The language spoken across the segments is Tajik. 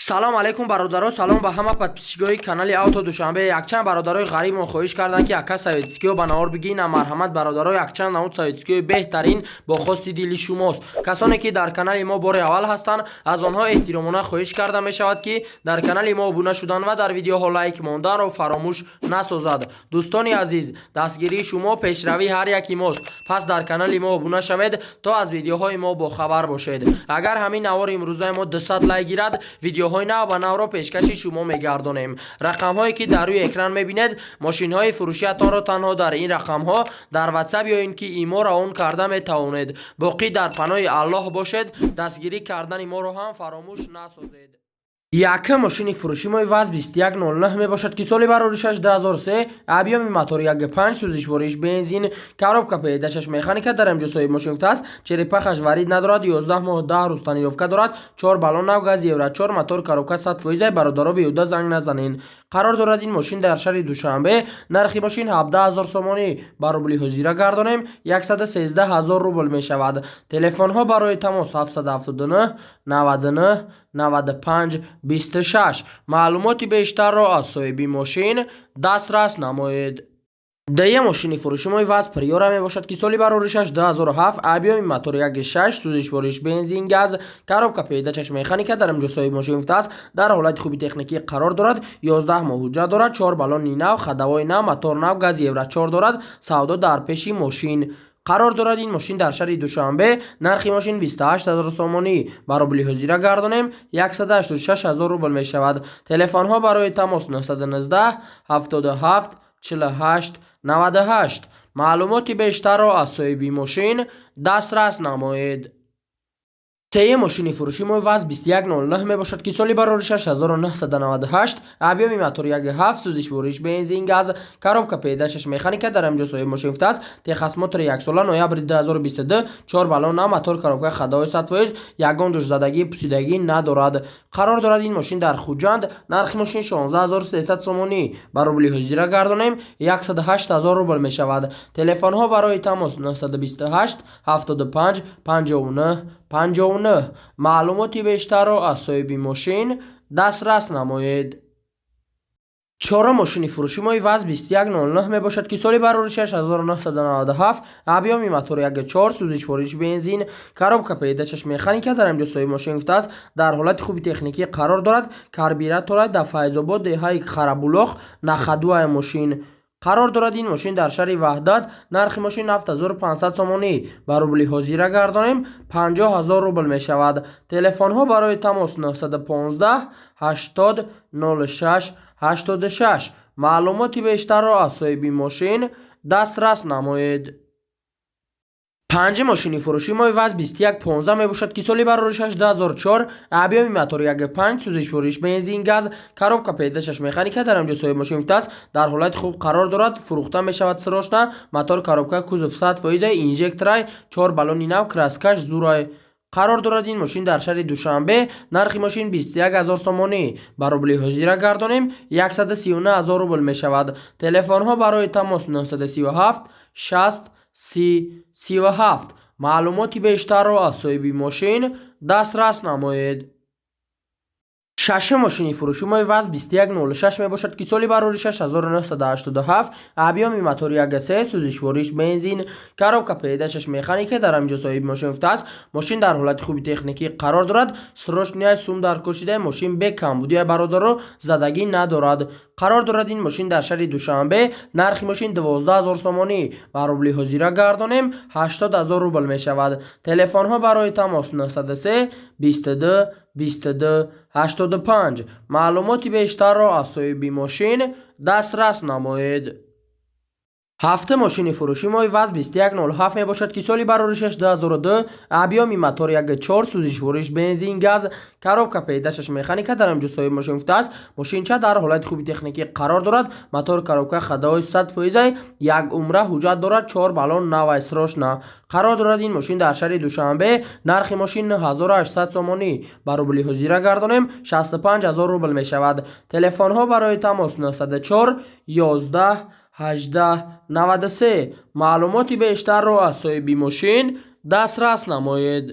Салом алейкум, бародаро, салом ба ҳама подписчикои канали Авто Душанбе. Якчанд бародарои ғарибмон хоҳиш карданд, ки ака, советскиё ба навор бигӣ. Марҳамат, бародаро, якчанд намуд советскиёи беҳтарин бо хости дили шумост. Касоне ки дар канали мо бори аввал ҳастанд, аз онҳо эҳтиромона хоҳиш карда мешавад, ки дар канали мо обуна шудан ва дар видеоҳо лайк монданро фаромӯш насозад. Дӯстони азиз, дастгирии шумо пешравии ҳар яки мост, пас дар канали мо обуна шавед, то аз видеоҳои мо бохабар бошед. Агар ҳамин навори имрӯзаи мо 200 лайк гирад, видеоҳои нав ба навро пешкаши шумо мегардонем. Рақамҳое ки дар рӯи экран мебинед, мошинҳои фурӯшиятонро танҳо дар ин рақамҳо дар Ватсап ё ин ки Имо равон карда метавонед. Боқӣ дар паноҳи Аллоҳ бошед, дастгирӣ кардани моро ҳам фаромӯш насозед. Якум мошини фурӯши мои ВАЗ 2109 мебошад, ки соли бароришаш 2003, объёми мотор 1.5, сӯзишвориш бензин, коробка передачаш механика. Дар инҷо соҳиб мошин гуфтааст, черепахаш варид надорад, 11 моҳ 10 рӯз тонировка дорад, 4 баллон нав, газ евро 4, мотор, коробка 100%. Бародаро, беҳуда занг назанен. Қарор дорад ин мошин дар шаҳри Душанбе. Нархи мошин 17 ҳазор сомонӣ, ба рубли ҳозира гардонем, 113 ҳазор рубл мешавад. Телефонҳо барои тамос 779 99 95 26. Маълумоти бештарро аз соҳиби мошин дастрас намоед. Дуюм мошини фурӯши мои ВАЗ Приора мебошад, ки соли бароришаш 2007, объёми мотор 1.6, сӯзишвориш бензин, газ, коробка передачаш механика. Дар инҷо соҳиби мошин гуфтааст, дар ҳолати хуби техникӣ қарор дорад, 11 моҳ ҳуҷҷат дорад, 4 баллони нав, ходовои нав, мотор нав, газ евро 4 дорад. Савдо дар пеши мошин. Қарор дорад ин мошин дар шаҳри Душанбе. Нархи мошин 28 ҳазор сомонӣ, ба рубли ҳозира гардонем, 186 ҳазор рубл мешавад. Телефонҳо барои тамос 919 77 48 98. Маълумоти бештарро аз соҳиби мошин дастрас намоед. Сеюм мошини фурӯши мо ВАЗ 2109 мебошад, ки соли бароришаш 1998, объёми мотор 1.7, сӯзишвориш бензин, газ, коробка передачаш механика. Дар инҷо соҳиби мошин гуфтааст, техосмотри яксола, ноябри 2022, 4 баллон нав, мотор, коробка ходовой 100%, ягон ҷош задагӣ, пусидагӣ надорад. Қарор дорад ин мошин дар Хуҷанд. Нархи мошин 16 300 сомонӣ, ба рубли ҳозира гардонем, 108 ҳазор рубл мешавад. Телефонҳо барои тамос 928 75 59 59. Маълумоти бештарро аз соҳиби мошин дастрас намоед. Чорум мошини фурӯши мои ВАЗ 2109 мебошад, ки соли бароришаш 1997, объёми мотор 1.4, сӯзишвориш бензин, коробка передачаш механика. Дар инҷо соҳиби мошин гуфтааст, дар ҳолати хуби техникӣ қарор дорад, карбюратора. Дар Файзобод, деҳаи Қарабулоқ, на ходу мошин. Қарор дорад ин мошин дар шаҳри Ваҳдат. Нархи мошин 7500 сомонӣ, ба рубли ҳозира гардонем, 50 ҳазор рубл мешавад. Телефонҳо барои тамос 915 80 06 86. Маълумоти бештарро аз соҳиби мошин дастрас намоед. Панҷум мошини фурӯши мои ВАЗ 2115 мебошад, ки соли бароришаш 2004, объёми мотор 1.5, сӯзишвориш бензин, газ, коробка передачаш механика. Дар инҷо соҳиби мошин гуфтааст, дар ҳолати хуб қарор дорад, фурӯхта мешавад срочно. Мотор, коробка, кузов 100%, инжекторай, 4 баллони нав, краскаш зурай. Қарор дорад ин мошин дар шаҳри Душанбе. Нархи мошин 21 ҳазор сомонӣ, ба рубли ҳозира гардонем, 139 ҳазор рубл мешавад. Телефонҳо барои тамос 937 60 30 37. Маълумоти бештарро аз соҳиби мошин дастрас намоед. Шашум мошини фурӯши мои ВАЗ 2106 мебошад, ки соли бароришаш 1987, объёми мотор 1.3, сӯзишвориш бензин, коробка передачаш механика. Дар ҳаминҷо соҳиби мошин гуфтааст, мошин дар ҳолати хуби техникӣ қарор дорад, срочный сум даркор шуда. Мошин бе камбудия, бародаро, задагӣ надорад. Қарор дорад ин мошин дар шаҳри Душанбе. Нархи мошин 12 ҳазор сомонӣ, ба рубли ҳозира гардонем, 80 ҳазор рубл мешавад. Телефонҳо барои тамос 903 22 22 85. Маълумоти бештарро аз соҳиби мошин дастрас намоед. Ҳафтум мошини фурӯши мои ВАЗ 2107 мебошад, ки соли бароришаш 2002, объёми мотор 1.4, сӯзишвориш бензин, газ, коробка передачаш механика. Дар инҷо соҳиби мошин гуфтааст, мошинча дар ҳолати хуби техникӣ қарор дорад, мотор, коробка ходовой 100%, як умра ҳуҷҷат дорад, 4 баллон навай, срочно. Қарор дорад ин мошин дар шаҳри Душанбе. Нархи мошин 9800 сомонӣ, ба рубли ҳозира гардонем, 65 ҳазор рубл мешавад. Телефонҳо барои тамос 904 11 18 93. Маълумоти бештарро аз соҳиби мошин дастрас намоед.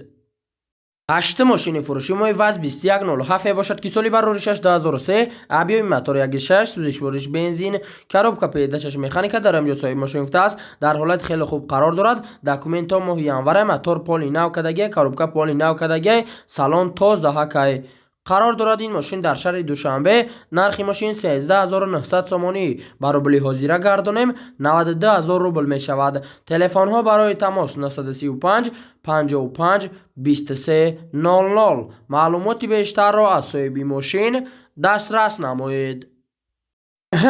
Ҳаштум мошини фурӯши мои ВАЗ 2107 мебошад, ки соли бароришаш 2003, объёми мотор 1,6, сӯзишвориш бензин, коробка передачаш механика. Дар инҷо соҳиби мошин гуфтааст, дар ҳолати хеле хуб қарор дорад, документҳо моҳи январа, мотор полный нав кардагиай, коробка полный нав кардагиай, салон тозаҳакай. Қарор дорад ин мошин дар шаҳри Душанбе. Нархи мошин 13 900 сомонӣ, ба рубли ҳозира гардонем, 92 000 рубл мешавад. Телефонҳо барои тамос 935 55 23 00. Маълумоти бештарро аз соҳиби мошин дастрас намоед.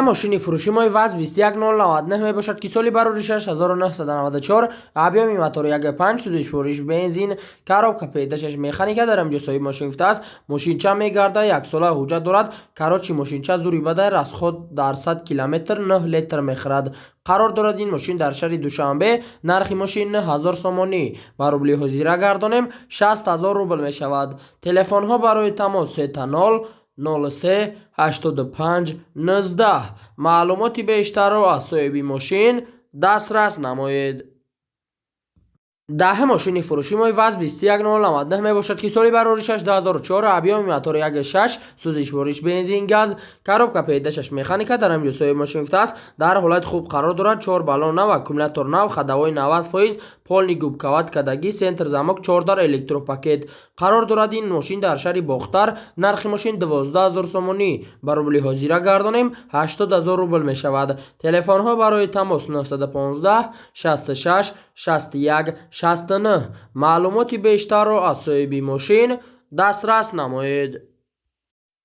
Мошини фурӯши мои ВАЗ 21099 мебошад, ки соли бароришаш 1994, объёми мотори 1,5, сӯзишвориш бензин, коробка передачаш механика. Дар инҷо соҳиби мошин гуфтааст, мошинча мегарда, яксола ҳуҷҷат дорад. Короче, мошинча зури бадай, расход дар 100 километр 9 литр мехӯрад. Қарор дорад ин мошин дар шаҳри Душанбе. Нархи мошин 9000 сомонӣ, ба рубли ҳозира гардонем, 60 000 рубл мешавад. Телефонҳо барои тамос 000 03 85 19. Маълумоти бештарро аз соҳиби мошин дастрас намоед. Даҳ мошини фурӯши мои ВАЗ 21099 мебошад, ки соли бароришаш 2004, объёми мотори 1,6, сӯзишвориш бензин, газ, коробка передачаш механика. Дар инҷо соҳиби мошин гуфтааст, дар ҳолати хуб қарор дорад, чор баллон нав, аккумулятор нав, ходовой 90%, полный губка ват кардагӣ, центр замок, чордар электропакет. Қарор дорад ин мошин дар шаҳри Бохтар. Нархи мошин 12 000 сомонӣ, ба рубли ҳозира гардонем, 80 000 рубл мешавад. Телефонҳо барои тамос 915 66 61 69. Маълумоти бештарро аз соҳиби мошин дастрас намоед.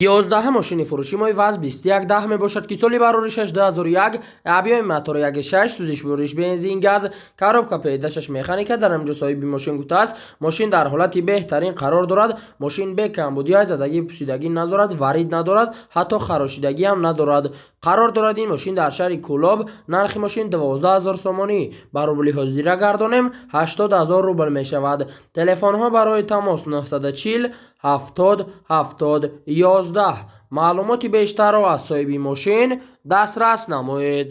11-ум мошини фурӯши мои ВАЗ 2110 мебошад, ки соли бароришаш 2001, объёми мотори 1,6, сӯзишвориш бензин, газ, коробка передачаш механика. Дар инҷо соҳиби мошин гуфтааст, мошин дар ҳолати беҳтарин қарор дорад, мошин бекамбудиай, задагӣ пусидагӣ надорад, варид надорад, ҳатто харошидагиам надорад. Қарор дорад ин мошин дар шаҳри Кӯлоб. Нархи мошин 12 000 сомонӣ, ба рубли ҳозира гардонем, 80 000 рубл мешавад. Телефонҳо барои тамос 940 70 70 11. Маълумоти бештарро аз соҳиби мошин дастрас намоед.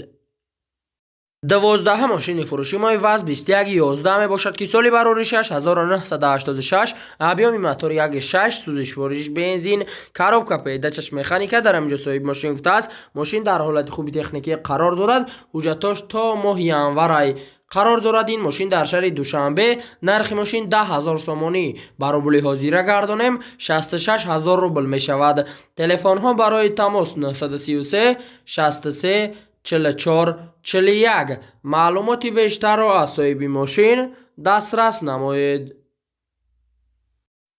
12-ум мошини фурӯши мои ВАЗ 2111 мебошад, ки соли бароришаш 1986, объёми мотори 1,6, сӯзишвориш бензин, коробка передачаш механика. Дар инҷо соҳиби мошин гуфтааст, мошин дар ҳолати хуби техникӣ қарор дорад, ҳуҷҷатош то моҳи январай. Қарор дорад ин мошин дар шаҳри Душанбе. Нархи мошин 10 000 сомонӣ, ба рубли ҳозира гардонем, 66 000 рубл мешавад. Телефонҳо барои тамос 933 63 44 41. Маълумоти бештарро аз соҳиби мошин дастрас намоед.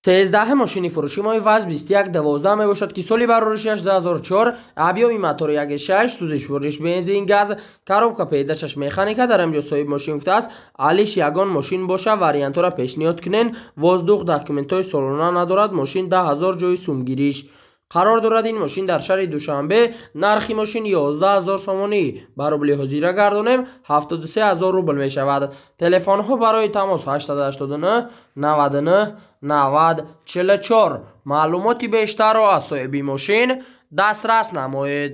13-ум мошини фурӯши мои ВАЗ 2112 мебошад, ки соли бароришаш 2004, объёми мотори 1,6, сӯзишвориш бензин, газ, коробка передачаш механика. Дар инҷо соҳиби мошин гуфтааст, алиш ягон мошин боша, вариантҳоро пешниҳод кунен. Воздух, документҳои солона надорад мошин, 10 000 ҷои сумгириш. Қарор дорад ин мошин дар шаҳри Душанбе. Нархи мошин 11 000 сомонӣ, ба рубли ҳозира гардонем, 73 000 рубл мешавад. Телефонҳо барои тамос 889 99 90 44. Маълумоти бештарро аз соҳиби мошин дастрас намоед.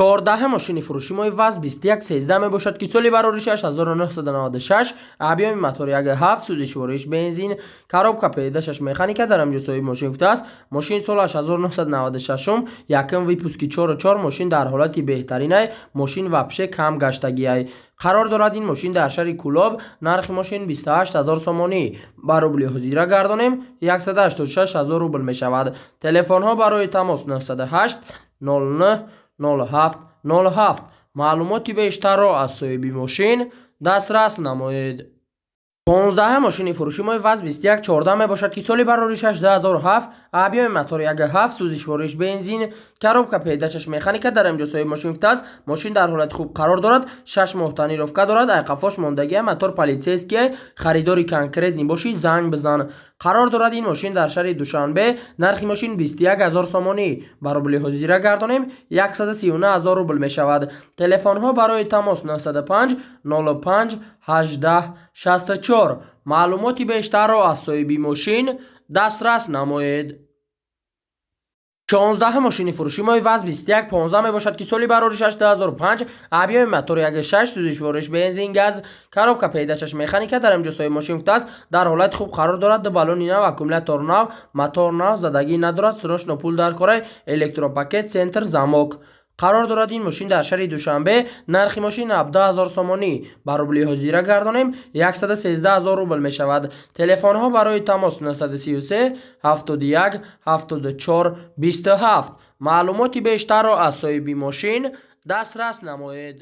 14-ум мошини фурӯши мои ВАЗ 2113 мебошад, ки соли бароришаш 1996, объёми мотори 1,7, сӯзишвориш бензин, коробка передачаш механика. Дар инҷо соҳиби мошин гуфтааст, мошин солаш 1996, якум выпуски 44, мошин дар ҳолати беҳтаринай, мошин вообще кам гаштагиай. Қарор дорад ин мошин дар шаҳри Кӯлоб. Нархи мошин 28 000 сомонӣ, ба рубли ҳозира гардонем, 186 000 рубл мешавад. Телефонҳо барои тамос 908 09 07 07. Маълумоти бештарро аз соҳиби мошин дастрас намоед. 15-ум мошини фурӯши мои ВАЗ 2114 мебошад, ки соли бароришаш 2007, объёми мотори 1,7, сӯзишвориш бензин, коробка передачаш механика. Дар инҷо соҳиби мошин гуфтааст, мошин дар ҳолати хуб қарор дорад, 6 моҳ тонировка дорад, айқафош мондагия, мотор полицейския, харидори конкретный бошӣ, занг бизан. Қарор дорад ин мошин дар шаҳри Душанбе. Нархи мошин 21 000 сомонӣ, ба рубли ҳозира гардонем, 139 000 рубл мешавад. Телефонҳо барои тамос 905 05 18 64. Маълумоти бештарро аз соҳиби мошин дастрас намоед. 16 мошини фурӯши мои ВАЗ 2115 мебошад, ки соли бароришаш 2005, объёми мотори 1,6, сӯзишвориш бензин, газ, коробка передачаш механика. Дар инҷо соҳиби мошин гуфтааст, дар ҳолати хуб қарор дорад, ду баллони нав, аккумулятор нав, мотор нав, задагӣ надорад, срочно пул дар корай, электропакет, центр замок. Қарор дорад ин мошин дар шаҳри Душанбе. Нархи мошин 17 000 сомонӣ, ба рубли ҳозира гардонем, 113 000 рубл мешавад. Телефонҳо барои тамос 933 71 74 27. Маълумоти бештарро аз соҳиби мошин дастрас намоед.